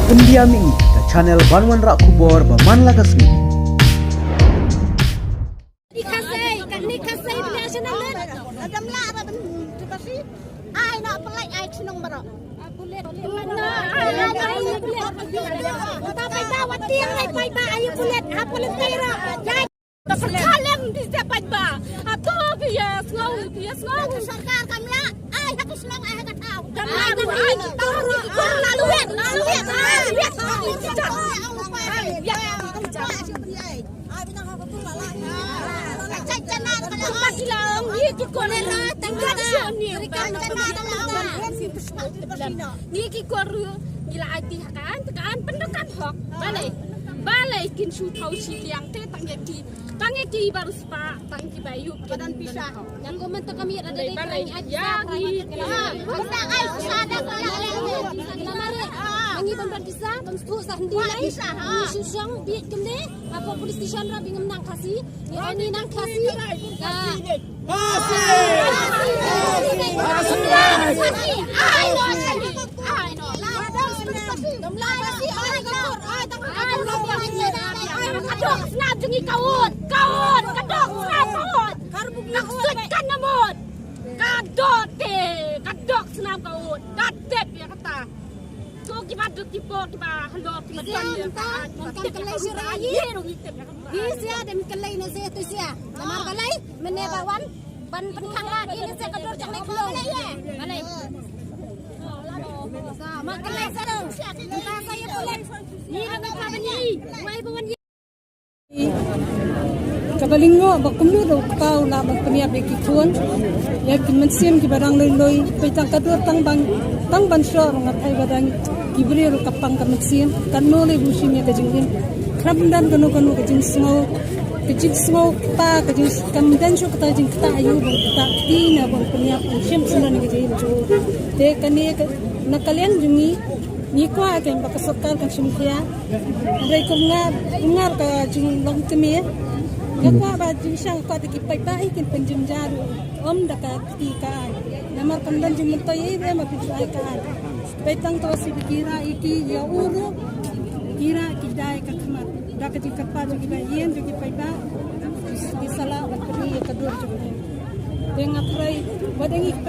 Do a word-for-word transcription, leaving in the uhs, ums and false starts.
India Mih, ka channel ban wanrah khubor ba man la ka sngi. Ni ka sei, ka ni ka sei international. Adam la ra ban tibasi. Ai na pelai ai chnong baro. Ai na ai pelai. Ta pai ba wati ai pai ba ai pelai. Ai pelai ra. Kaleng di siapa ba? Ato bias ngau, bias ngau. Sorkar kam la, ai ha ka shnong ai ha ka thaw. Kam la, ai ha ka thaw. Kor la luet, la luet, la luet. Ai ya. Ai bina ha ka tur la la. Cai cana la la. Ki la ngi ki kor la. Tang ka shnong ni. Ngi ki kor ngi la ai ti ha kan, kan pendok kan hok. Balei. Balei kin shu thaw shi tiang te tang ya ki. Tang ïa ki baru spah, tang ki bayu ki don pisa. Yang ko man to kami ada dei balei. Ya ki. Namar ngi ban ban pisa, ban stu sa hndi lai. Ngi shu shong bi kemne, apa police station ra bi ngam nang Khasi. Ngi nang Khasi. Ka. Khasi! Khasi! Ai no, ai no. Ka dok snap jong ngi ka ud, ka ud, ka dok snap ka ud. Ka sut ka namut. Ka dok te, ka dok snap ka ud. Ka dep ïa kata. Ko ki ba duk ki por ki ba halor ki ba don ïa ka. Ka dep ïa ka. Sia dem kelei na sia tu sia. Namar balei, mene ba wan. Ban pynkhang la ïa ne se ka dur jong ne khlong. Balei. Sa ma ka lei sa dong. Mynta sa ïa pulit. Ni na ka bani. Wai ba wan ïa. Kaba lyngngoh ba kumno da u kpa u lah ban pynïap ïa ki khun. Ïa ki mynsiem kiba dang loi loi. Peit tang ka dur tang ban, tang ban shoh ruh nga phai ba dang ki briew ruh ka pang ka mynsiem. Katno lei ba u shim ïa ka jingim. Khlem don kano kano ka jingsngew. Ka jingsngew kata, ka jing, kam don shuh kata jingktah aïu ban ktah kti ne ban pynïap, ban shim sngewbha ka jingim jong u. Te kane ka, na ka liang jong ngi, ngi kwah kein ba ka sorkar kan shim khia. Hynrei kum nga, kum nga ka jinglong kmie. Nga kwah ba jingshang kwah te ki paidbah kin pynjynjar ruh. Ym da ka kti ka ai. Namar kam don jingmyntoi ei ei ma phi ju ai ka ai. Peit tang to si ba ki rah ïa ki ïa u ruh. Ki rah ki dei ka khmat. Da ka jingkyrpad jong ki ba ïeng jong ki paidbah. Ki sa lah ban pynïeng ïa ka dur jong ki. Te nga kyrpad ba dang ïa ki paidbah.